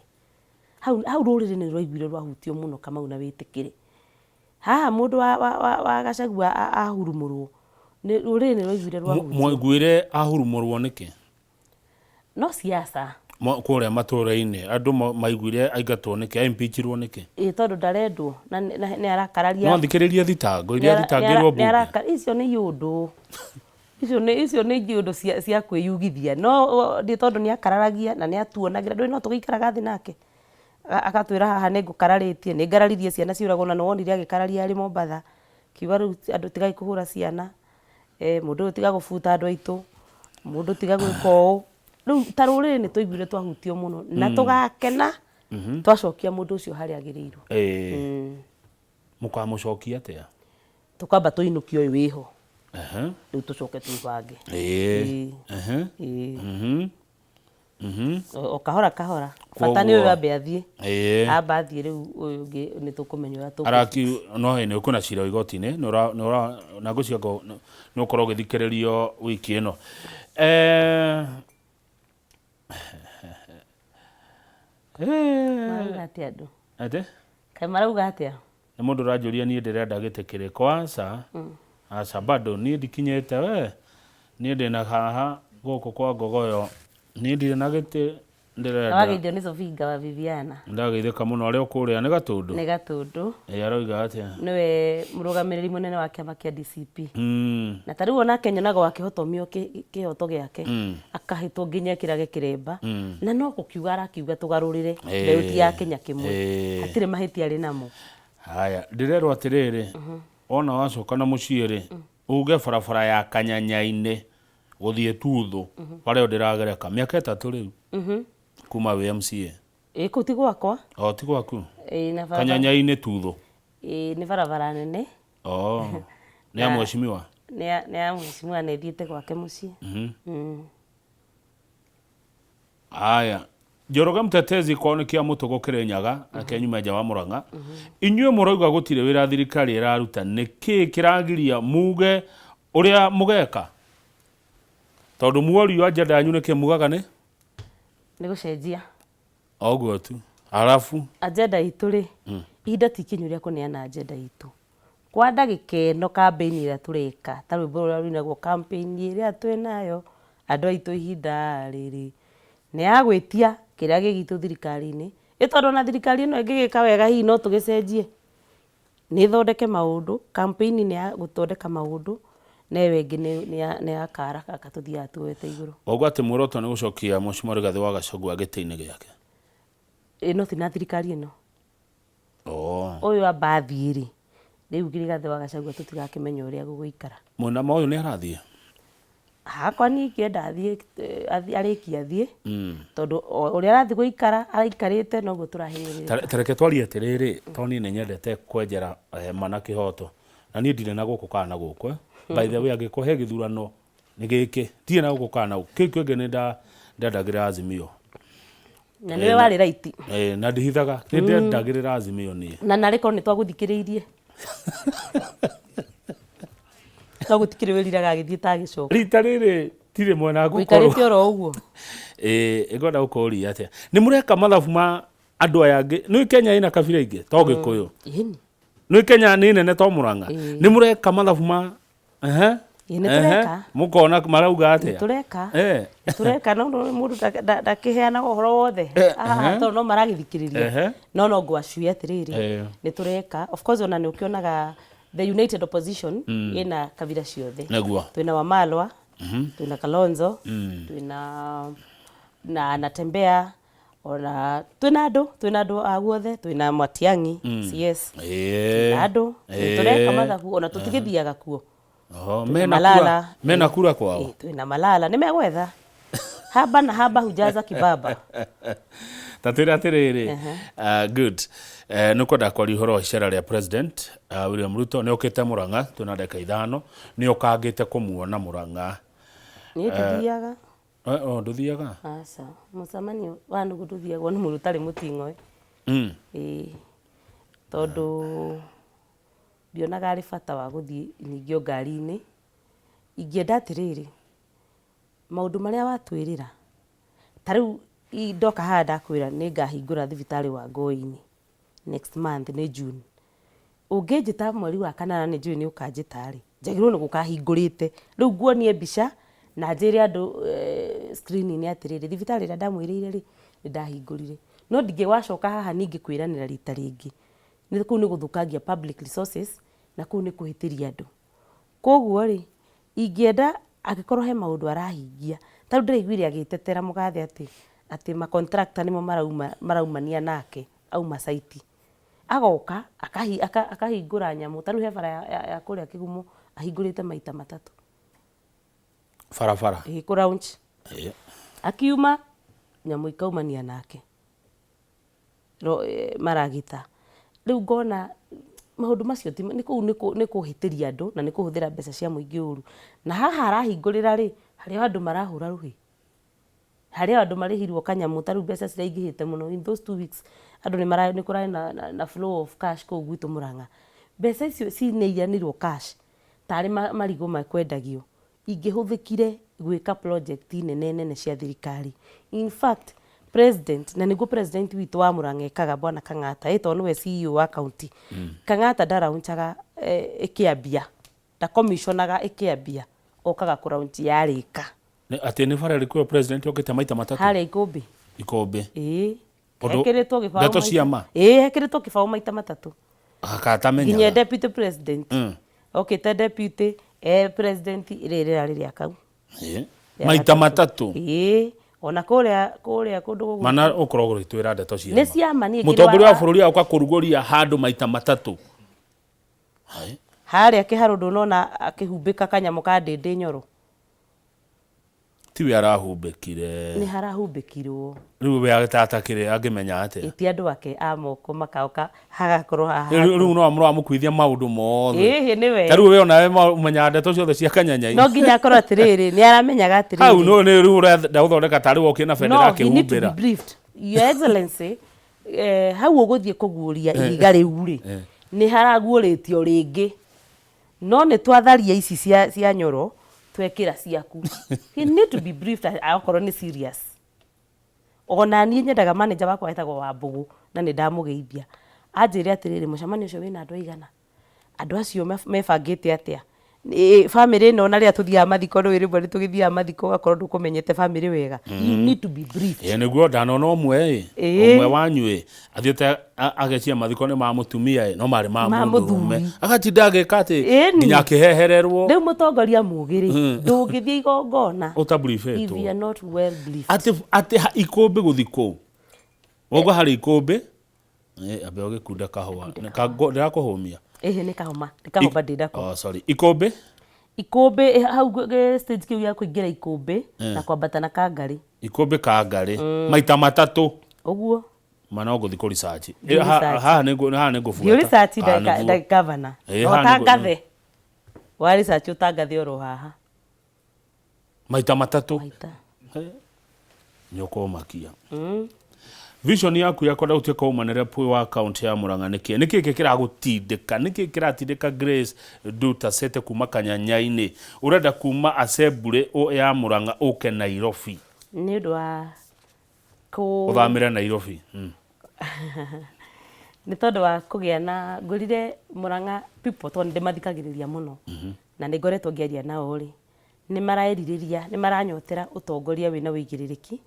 Hau, hau rũrĩrĩ nĩ rwaiguire rwahutio mũno Kamau na wĩtĩkĩre. Haha mũndũ wa, wa, wa, wa Gachagua ahurumũrwo, nĩ rũrĩrĩ nĩ rwaiguire rwahutio. Mwaiguire ahurumũrwo nĩkĩ? No siasa. Kũrĩa matũra-inĩ andũ maiguire aingatwo nĩkĩ, aimpeachirwo nĩkĩ? Ĩ tondũ ndarendwo na nĩ arakararia. No thikĩrĩrie thitango iria thitangĩrwo mbunge. Icio nĩ iũndũ. Icio nĩ icio nĩ iũndũ cia cia kwĩyugithia. No nĩ tondũ nĩ akararagia na nĩ atuonagĩra, ndũĩ no tũgĩikaraga thĩ nake. Agatwĩra haha nĩ ngũkararĩtie, nĩ ngararirie ciana ciũragwo na nĩ wonire agĩkararia arĩ Mombatha. Akiuga rĩu andũ tigai kũhũra ciana. Mũndũ ũyũ tiga gũbuta andũ aitũ, mũndũ tiga gwĩka ũũ. Rĩu ta rũrĩrĩ nĩ twaiguire twahutio mũno na tũgakena twacokia mũndũ ũcio harĩa agĩrĩirwo. Mũkamũcokia atĩa? Tũkwamba tũinũkie ũyũ wĩho. Rĩu tũcoke twĩbange. O kahora kahora. Bata nĩ ũyũ ambe athiĩ. Amba athiĩ rĩu ũyũ ũngĩ nĩ tũkũmenya ũrĩa tũkũ. Araki no nĩ kwĩna cira wa igoti-inĩ nĩ ũra nĩ ũra na ngwĩciria nĩ ũkorwo ũgĩthikĩrĩrio wiki ĩno. Marauga atĩa andũ? Atĩ? Kaĩ marauga atĩa? Nĩ mũndũ ũranjũria niĩ ndĩrenda gĩtĩ kĩrĩkũ? Aca, aca bado niĩ ndikinyĩte we, niĩ ndĩna haha gũkũ kwa Ngogoyo, niĩ ndirĩ na gĩtĩ ndĩrenda. Wageithio nĩ Sofinga wa Viviana. Ndageithĩka mũno arĩ o kũrĩa nĩ Gatũndũ? Nĩ Gatũndũ. Ĩ aroiga atĩa? Nĩwe mũrũgamĩrĩri mũnene wa kĩama kĩa DCP. Na ta rĩu onake nyonaga o akĩhotomio kĩhoto gĩake, akahĩtwo nginya ekĩrage kĩremba, na no gũkiuga arakiuga tũgarũrĩre mbeũ ti ya Kenya kĩmwe, hatirĩ mahĩtia arĩ namo. Haya, ndĩrerwo atĩrĩrĩ, wona wacoka na mũciĩ rĩ, uge barabara ya Kanyanya-inĩ gũthiĩ Tuthũ, bara ĩyo ndĩragereka mĩaka 3 rĩu kuma wĩ MCA. Ĩ kũu ti gwakwa. O ti gwaku? Ĩ, na barabara. Kanyanya-inĩ Tuthũ. Ĩ, nĩ barabara nene. Oh, nĩ ya mheshimiwa? Nĩ ya mheshimiwa na ĩthiĩte gwake mũciĩ. Haya. Njoroge Mtetezi kwao nĩ kĩa mũtũgũ Kĩrĩnyaga, nake nyume nja wa Mũrang'a. Inyuĩ mũrauga gũtirĩ wĩra thirikari ĩraruta, nĩ kĩĩ kĩragiria muge ũrĩa mũgeka? Tondũ muorio agenda yanyu nĩ kĩ mugaga nĩ? Nĩ gũcenjia. Oguo tu. Arabu? Agenda itũ rĩ, ihinda ti ikinyu rĩa kũneana agenda itũ. Kwa ndagĩka ĩno campaign ĩrĩa tũreka, ta rwĩmbo rũrĩa rũinagwo campaign ĩrĩa twĩnayo, andũ aitũ ihinda rĩrĩ, nĩ ya gwĩtia kĩrĩa gĩ gitũ thirikari-inĩ. Ĩ tondũ ona thirikari ĩno ĩngĩgĩka wega hihi no tũgĩcenjie. Nĩ ĩthondeke maũndũ, campaign nĩ ya gũthondeka maũndũ, na ĩyo ĩngĩ nĩ ya kara gaka tũthiaga tuoete igũrũ. Wauga atĩ muoroto nĩ gũcokia Mheshimiwa Rigathĩ wa Gachagua gĩtĩ-inĩ gĩake? Ĩ no ti na thirikari ĩno. Ũyũ amba athiĩ rĩ, rĩu Rigathĩ wa Gachagua tũtigakĩmenya ũrĩa gũgũikara. Mwena ma ũyũ nĩ arathiĩ? Hakwa niĩ ingĩenda athiĩ, arĩkie athiĩ, tondũ ũrĩa arathiĩ gũikara, araikarĩte noguo tũrahinyĩrĩrĩka. Ta reke twarie atĩrĩrĩ, tondũ niĩ nĩ nyendete kwenjera ma na kĩhoto, na niĩ ndirĩ na gũkũ kana na gũkũ. By the way, angĩkorwo he gĩthurano nĩ gĩkĩ, ndirĩ na gũkũ kana na gũkũ. Kĩu kĩngĩ nĩ ndendagĩrĩra Azimio. Na nĩwe warĩ right. Na ndihithaga, nĩ ndendagĩrĩra Azimio niĩ. Na narĩ korwo nĩ twagũthikĩrĩirie. No gũtikĩrĩ wĩriraga agĩthiĩ ta agĩcoka. Rita rĩrĩ tirĩ mwena ngũkorwo. Ũikarĩte oro ũguo. Ĩ ngwenda gũkũria atĩa? Nĩ mũreka mathabu ma andũ aya angĩ? Nĩ Kenya ĩna kabira ingĩ to Gĩkũyũ? Ĩni. Nĩ Kenya nĩ nene to Mũrang'a? Nĩ mũreka mathabu ma Ĩ, nĩ tũreka. Mũkona marauga atĩa? Nĩ tũreka. Nĩ tũreka, no mũndũ ndakĩheanaga ũhoro wothe. Haha tondũ no maragĩthikĩrĩria. No no ngwacuia atĩrĩrĩ, nĩ tũreka. Of course ona nĩ ũkĩonaga the United Opposition ĩna kabira ciothe. Nĩguo. Twĩna Wamalwa, twĩna Kalonzo, twĩna na Natembeya, ona twĩna andũ, twĩna andũ a guothe, twĩna Matiang'i, CS. Twĩna andũ, nĩ tũreka mathabu, ona tũtigĩthiaga kuo. Oho, Twĩna mena Malala. kura, mena kura kwao. Twĩna Malala, nĩ megwetha. Haba na haba hujaza kibaba. Ta twĩre atĩrĩrĩ, good. Nĩ kwenda kwaria ũhoro wa icera rĩa President William Ruto, nĩ okĩte Murang'a, twĩna ndagĩka 5, nĩ okangĩte kũmuona Murang'a. Niĩ ndithiaga. Eh, oh, ndũthiaga? Aca, mũcemanio wa nũgũ ndũthiagwo nĩ mũndũ ũtarĩ mũting'oe. Ĩĩ, tondũ ndionaga arĩ bata wa gũthiĩ ningĩ o ngari-inĩ. Ingĩenda atĩrĩrĩ, maũndũ marĩa watwĩrĩra, ta rĩu ndoka haha ndakwĩra nĩ ngahingũra thibitarĩ wa Ngoĩ-inĩ next month nĩ June. Ũngĩnjĩta mweri wa kanana nĩ njũĩ nĩ ũkanjĩta rĩ, njagĩrĩirwo nĩ gũka hingũrĩte. Rĩu nguonie mbica na njĩre andũ screen -inĩ atĩrĩrĩ, thibitarĩ ĩrĩa ndamwĩrĩire rĩ, nĩ ndahingũrire. No ndingĩgacoka haha ningĩ kwĩranĩra rita rĩngĩ. Kũu nĩ gũthũkangia public resources na kũu nĩ kũhĩtĩria andũ. Koguo rĩ, ingĩenda angĩkorwo he maũndũ arahingia, ta rĩu ndĩraiguire agĩtetera mũgathe atĩ, atĩ ma contractor nĩmo marauma maraumania nake auma site. Agoka akahingũra nyamũ, ta rĩu he bara ya kũrĩa Kĩgumo ahingũrĩte maita matatũ. Barabara? Ĩĩ, kũ launch. Akiuma nyamũ ikaumania nake. Maragita. Rĩu ngona maũndũ macio ti nĩ kũu nĩ kũhĩtĩria andũ na nĩ kũhũthĩra mbeca cia mũingĩ ũru. Na haha arahingũrĩra rĩ, harĩ o andũ marahũra rũhĩ. Harĩ o andũ marĩhirwo kanyamũ ta rĩu mbeca ciraingĩhĩte mũno in those 2 weeks andũ nĩ mara nĩ kũrarĩ na flow of cash kũu gwitũ Mũrang'a. Mbeca icio cineiranĩrwo cash tarĩ marigũ mekwendagio, ingĩhũthĩkire gwĩka project nene nene cia thirikari. In fact, president, na nĩguo president witũ wa Mũrang'a ekaga Bwana Kang'ata, ĩ tondũ nĩwe CEO wa county. Kang'ata ndaraunchaga ĩkĩambia, ndakomiconaga ĩkĩambia, okaga kũ launch yarĩka. Atĩ nĩ bara ĩrĩkũ ĩyo president okĩte maita matatũ? Harĩa Ikũmbĩ. Ikũmbĩ. Ĩĩ. Ũndũ- Hekĩrĩtwo gĩbaũ ndeto maita- cia ma? Ĩĩ, hekĩrĩtwo kĩbaũ maita matatũ. Akatamenyaga. Nginya deputy president. Okĩte deputy, e president rĩrĩ rĩrarĩ rĩa kau. Rĩa Maita gatatũ. matatũ. Ĩĩ, ona kũrĩa kũrĩa kũndũ gũgũ. Mana ũkoragwo ũgĩtwĩra ndeto cia Nĩ ma. cia ma, niĩ ngĩrĩ Mũtongoria wa bũrũri agoka kũrugũria handũ maita matatũ. Hai. Harĩa kĩharũ ndũnona akĩhumbĩka kanyamũ ka ndĩndĩ nyoro. Tiwe arahumbĩkire. Nĩ harahumbĩkirwo. Rĩu we atakĩrĩ angĩmenya atĩa? Ĩti andũ ake a moko makaoka hagakorwo haha. Rĩu no mũramũkuithia maũndũ mothe. Ĩhĩ nĩwe. Ta rĩu we onawe ũmenyaga ndeto ciothe cia kanyanya. No nginya akorwo atĩrĩrĩ, nĩ aramenyaga atĩrĩrĩ. Hau no nĩ rĩu ũrenda gũthondeka tarĩ wokire na bendera No, he need to be akĩhumbĩra. briefed. Your Excellency, hau ũgũthiĩ kũguũria ihiga rĩu rĩ, nĩ haraguũrĩtio rĩngĩ. No nĩ twatharia ici cia Nyoro, twekĩra ciaku. He need to be briefed akorwo nĩ serious. Ona niĩ nyendaga manager wakwa etagwo Wambũgũ na nĩ ndamũgeithia. Anjĩre atĩrĩrĩ, mũcemanio ũcio wĩna andũ aigana? Andũ acio mebangĩte atĩa? Bamĩrĩ ĩno ona rĩrĩa tũthiaga mathiko nĩ rĩmwe nĩ tũgĩthiaga mathiko ũgakorwo ndũkũmenyete bamĩrĩ wega. You need to be briefed. Ĩĩ nĩguo ndanona ũmwe ĩ, ũmwe wanyu ĩ, athiĩte agecia mathiko nĩ ma mũtumia ĩ, no marĩ ma Ma mũndũrũme. mũthuri. Agatinda agĩka atĩ Ĩni. nginya akĩhehererwo. Rĩu mũtongoria mũgĩ rĩ, ndũngĩthiĩ igongona Ũtabriefĩtwo. if you are not well briefed. Atĩ ikũmbĩ gũthiĩ kũu. Wauga harĩ ikũmbĩ, ambe ũgĩkunda kahũa. Ndĩrakũhũmia. Ĩhĩ nĩ kahoma, nĩ kahoma ndĩnako. Oh, sorry. Ikũmbĩ? Ikũmbĩ hau stage kĩu gĩa kũingĩra ikũmbĩ na kwambata na kangarĩ. Ikũmbĩ kangarĩ. Maita matatũ. Ũguo. Ma no ngũthiĩ kũ research. Thiĩ research. Haha nĩ ngũbuata. Thiĩ research Haha nĩguo. Gavana. Haha nĩguo. Ũtangathe. Wa research ũtangathe oro haha. Maita matatũ. Maita. Nĩ ũkũmakia. Vision yaku ya kwenda gũtuĩka woman rep wa county ya Murang'a nĩkĩ? Nĩkĩ gĩkĩ kĩragũtindĩka? Nĩkĩ kĩratindĩka Grace Nduta Sete kuma Kanyanya-inĩ? Ũrenda kuma assembly ya Murang'a ũke Nairobi? Nĩ ũndũ wa kũ Ũthamĩre Nairobi. Nĩ tondũ wa kũgĩa na ngũrire Murang'a people tondũ nĩ ndĩmathikagĩrĩria mũno. Na nĩ ngoretwo ngĩaria nao rĩ, nĩ maraerirĩria, nĩ maranyotera ũtongoria wĩna ũigĩrĩrĩki.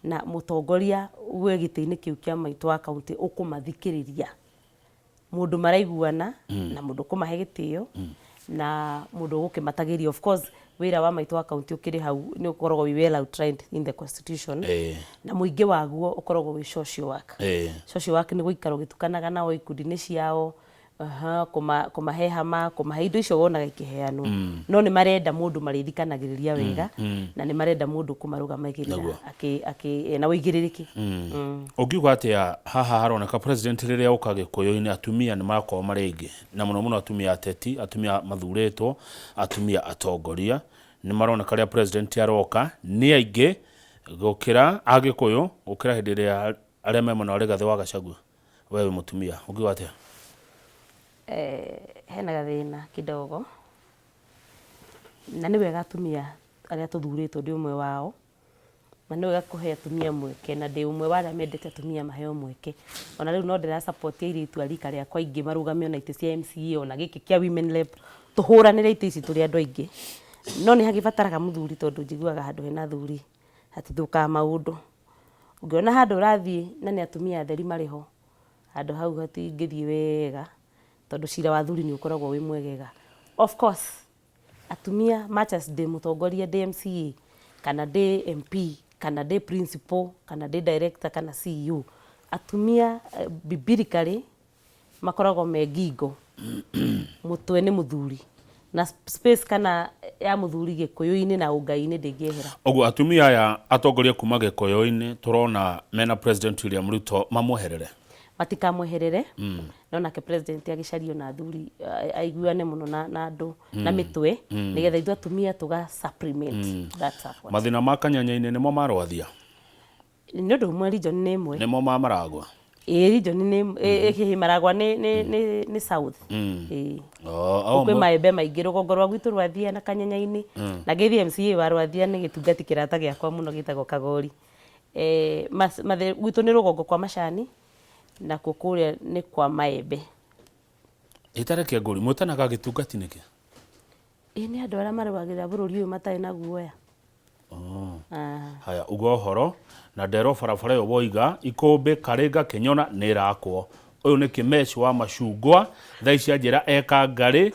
Na mũtongoria wĩ gĩtĩ-inĩ kĩu kĩa maitũ wa county ũkũmathikĩrĩria. Mũndũ maraiguana na mũndũ ũkũmahe gĩtĩo na mũndũ ũgũkĩmatagĩria. Of course wĩra wa maitũ wa county ũkĩrĩ hau nĩ ũkoragwo wĩ well outlined in the constitution. Na mũingĩ waguo ũkoragwo wĩ social work. Social work nĩ gũikara ũgĩtukanaga nao ikundi-inĩ ciao, kũmahe hama, kũmahe indo icio wonaga ikĩheanwo. No nĩ marenda mũndũ marĩthikanagĩrĩria wega na nĩ marenda mũndũ kũmarũgamagĩrĩra ena ũigĩrĩrĩki. Ũngiuga atĩa haha haroneka president rĩrĩa oka Gĩkũyũ-inĩ atumia nĩ marakorwo marĩ aingĩ na mũno mũno atumia ateti, atumia mathurĩtwo, atumia atongoria. Nĩ maroneka rĩa president aroka nĩ aingĩ gũkĩra Agĩkũyũ, gũkĩra hĩndĩ ĩrĩa arĩa me mwena wa Rigathĩ wa Gachagua. We wĩ mũtumia, ũngiuga atĩa? Hena gathĩna kidogo, na nĩ wega atumia arĩa tũthurĩtwo, ndĩ ũmwe wao, na nĩ wega kũhe atumia mweke, na ndĩ ũmwe wa arĩa mendete atumia maheo mweke. Ona rĩu no ndĩra support airĩtu a rika rĩakwa aingĩ marũgame ona itĩ cia MCA, ona gĩkĩ kĩa women rep, tũhũranĩre itĩ ici tũrĩ andũ aingĩ. No nĩ hagĩbataraga mũthuri, tondũ njiguaga handũ hena athuri hatithũkaga maũndũ. Ũngĩona handũ ũrathiĩ na nĩ atumia atheri marĩ ho, handũ hau hatingĩthiĩ wega, tondũ cira wa athuri nĩ ũkoragwo wĩ mwegega. Of course, atumia, much as ndĩ mũtongoria, ndĩ MCA kana ndĩ MP kana ndĩ principal kana ndĩ director kana CEO, atumia biblically makoragwo me ngingo, mũtwe nĩ mũthuri, na space kana ya mũthuri Gĩkũyũ-inĩ na ũngai-inĩ ndĩngĩehera. Ũguo atumia aya atongoria kuma Gĩkũyũ-inĩ tũrona mena President William Ruto mamweherere? Matikamweherere, no nake president agĩcario na athuri aiguane mũno na andũ na mĩtwe, nĩgetha ithuĩ atumia tũga supplement that support. Mathĩna ma Kanyanya-inĩ nĩmo marwathia? Nĩ ũndũ ũmwe, region nĩ ĩmwe. Nĩmo ma Maragwa? Ĩĩ, region nĩ ĩĩ, Maragwa nĩ south, ĩĩ. Oh, kwĩ maembe maingĩ rũgongo rwa gwitũ rwathia na Kanyanya-inĩ, na ngĩthiĩ MCA wa Rwathia nĩ gĩtungati kĩrata gĩakwa mũno gĩtagwo Kagori. Gwitũ nĩ rũgongo kwa macani, nakuo kũrĩa nĩ kwa maembe. Ĩtareke ngũri, mwĩtanaga gĩtungati nĩkĩ? Ĩ nĩ andũ arĩa marũagĩrĩra bũrũri ũyũ matarĩ na guoya. Ah. Haya, uga ũhoro na nderwo barabara ĩyo woiga Ikũmbĩ Karĩnga Kĩnyona nĩ ĩrakwo. Ũyũ nĩ Kĩmeci wa Macungwa, thaa ici anjĩra e Kangarĩ.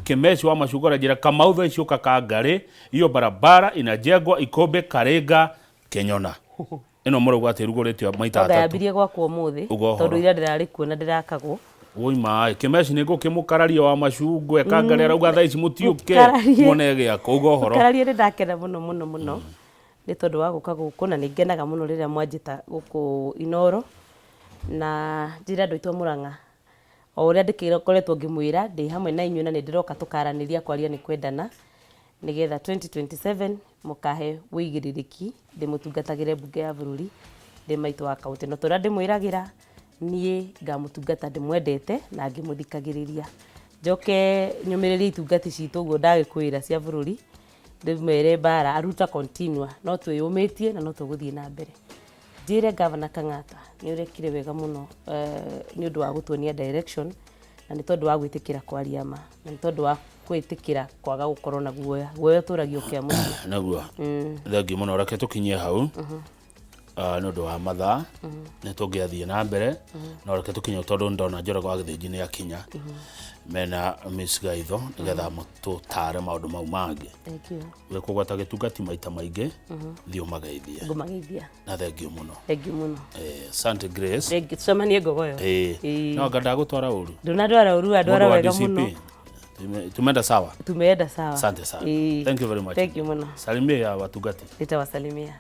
Kĩmeci wa Macungwa aranjĩra, Kamau, thaa ici ũka Kangarĩ, hiyo barabara inajengwa Ikũmbĩ Karĩnga Kĩnyona. Ĩno mũrauga atĩ ĩrugũrĩtio maita Anga atatũ. Yambirie gwakwo ũmũthĩ. Uga ũhoro. Tondũ ira ndĩrarĩ kuo na ndĩrakagwo. Woima ĩ Kĩmeci nĩ ngũkĩmũkararia wa Macungwa e Kangarĩ, arauga thaa ici mũtiũke Mũkararie. muone gĩako. Uga ũhoro. Mũkararie, nĩ ndakena mũno mũno mũno nĩ tondũ wa gũka gũkũ, na nĩ ngenaga mũno rĩrĩa mwanjĩta gũkũ Inoro, na njĩre andũ aitũ a Mũrang'a o ũrĩa ndĩkoretwo ngĩmwĩra, ndĩ hamwe na inyuĩ na nĩ ndĩroka tũkaranĩria. Kwaria nĩ kwendana, nĩgetha 2027 mũkahe wĩigĩrĩrĩki ndĩmũtungatagĩre mbunge ya bũrũri ndĩ maitũ wa kaũntĩ. No tũrĩa ndĩmwĩragĩra, niĩ ngamũtungata ndĩmwendete na ngĩmũthikagĩrĩria. Njoke nyũmĩrĩrie itungati citũ ũguo ndagĩkwĩra cia bũrũri, ndĩmere mbara aruta continua, no twĩyũmĩtie na no tũgũthiĩ na mbere. Njĩre Governor Kang'ata nĩ ũrekire wega mũno nĩ ũndũ wa gũtuonia direction, na nĩ tondũ wa gwĩtĩkĩra kwaria ma, na nĩ tondũ wa gwĩtĩkĩra kwaga gũkorwo na guoya. Guoya ũtũragio kĩa mũciĩ. Naguo thengiũ mũno, reke tũkinyie hau nĩ ũndũ wa mathaa. Nĩ tũngĩathiĩ na mbere, no reke tũkinye tondũ ndona Njoroge wa Gĩthĩnji nĩ akinya mena Miss Gaitho nĩgetha mũtũtare maũndũ mau mangĩ. Thank you. Wĩ kũgweta gĩtungati maita maingĩ, thiĩ ũmageithie. Ngũmageithia. Na thengiũ mũno. Thank you mũno. Asante Grace. Thank you. Tũcemanie Ngogoyo. Eh, no anga ndagũtwara ũru. Ndũnandwara ũru, andwara Mũndũ wa wega DCP. mũno. Tumeenda sawa. Tumeenda sawa. Asante sana. Ĩĩ. Thank you very much. Thank you mũno. Salimia ya watungati. Nitawasalimia.